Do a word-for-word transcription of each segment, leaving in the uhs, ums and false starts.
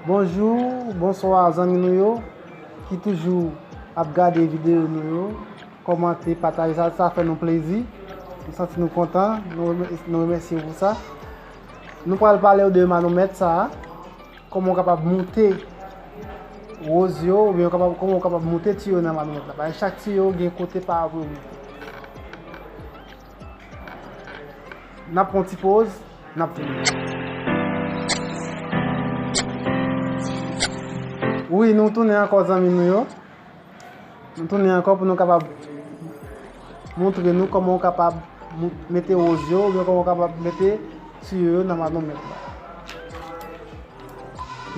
Bonjou, bonswa zanmi nou yo ki toujou ap gade videyo nou yo, kòmante, pataje, sa, sa fè nou plezi. Nou santi nou kontan, nou remè-, nou remèsye w pou sa. Nou pral pale w de manomèt sa a, kòman w kapab moute woz yo, oubyen w kapab, kòman w kapab moute tiyo nan manomèt la. Paske chak tiyo gen kote pa yo pou yo moute. N ap pran ti poz, n ap tounen. Wi, nou tounen ankò zanmi nou yo. Nou tounen ankò pou nou kapab montre nou kòman w kapab mou-, mete woz yo, oubyen kòman w kapab mete tiyo yo nan manomèt la.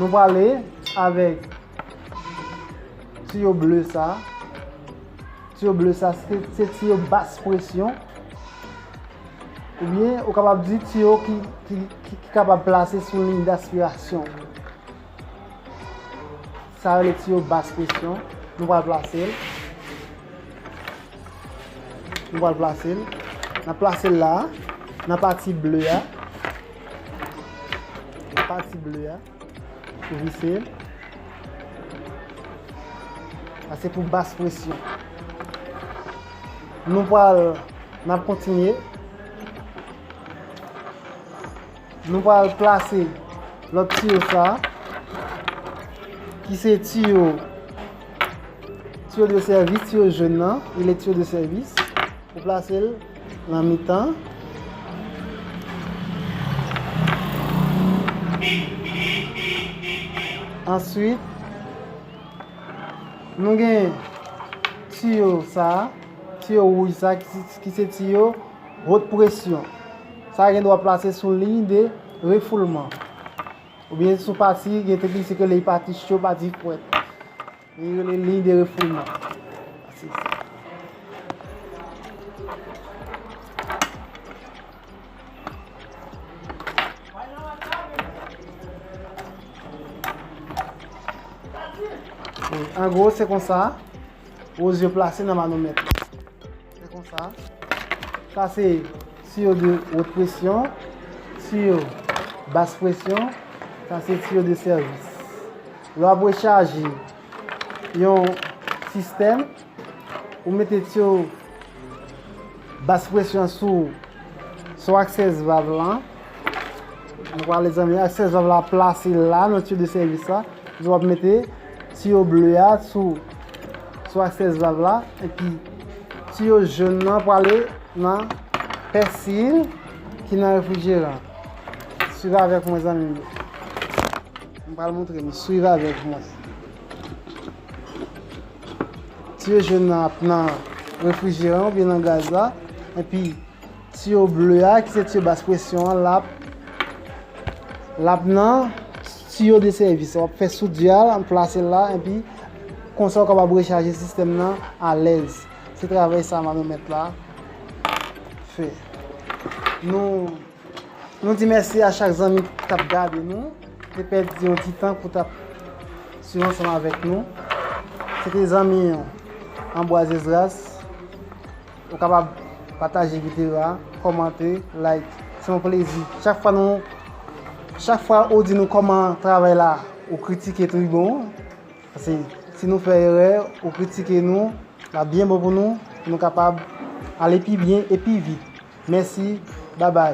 Nou prale avèk tiyo ble sa. Tiyo ble sa, se, se tiyo bas presyon. Oubyen, ou kapab di tiyo ki, ki, ki, ki kapab plase sou liy daspirasyon. Sa rele tiyo bas presyon. Nou pral plase l. Nou pral plase l. N ap plase l la, nan pati ble a. Nan pati ble a. Pou vise l. Sa se pou bas presyon. Nou pral, n ap kontinye. Nou pral plase lòt tiyo sa, ki se tiyo, tiyo de sèvis, tiyo jòn nan, il est tiyo de sèvis. Ou plase l nan mitan. Answit, nou gen tiyo sa, tiyo wouj sa, ki, ki se tiyo wot presyon. Sa gen dwa plase sou liy de refoulman. Oubyen sou pati, gen teknisyen ki rele pati cho, pati fwèt. Li rele liy de refoulman. Se sa. An gwo, se konsa woz yo plase nan manomèt la. Se konsa. Sa se tiyo de wot presyon, tiyo bas presyon, sa se tiyo de sèvis. Lè w ap rechaje yon sistèm, ou mete tiyo bas presyon sou, sou aksès valv lan. Nou pale zanmi, aksès valv la plase la nan tiyo de sèvis la. Epi w ap mete tiyo ble a sou, sou aksès valv la. Epi tiyo jòn nan prale nan pèsil ki nan refrijeran. Swiv avèk mwen zanmi m yo. M pral montre nou, swiv avèk mwen. Tiyo jòn nan ap nan refrijeran oubyen nan gaz la. Epi tiyo ble a, ki se tiyo bas presyon an, l ap, l ap nan tiyo de sèvis. W ap fè soudya a, plase l la, epi konsa w kapab rechaje sistèm nan alèz. Se travay sa manomèt la fè. Nou, nou di mèsi a chak zanmi k t ap gade nou, te pèdi yon ti tan pou t ap swiv ansanm avèk nou. Se te zanmi Ambroise Esdras. Ou kapab pataje videyo a, kòmante, like. Se yon plezi. Chak fwa nou, chak fwa ou di nou kòman travay la, ou kritike tou bon. Paske si nou fè erè, ou kritike nou, l ap byen bon pou nou, pou nou kapab ale pi byen e pi vit. Mèsi, babay.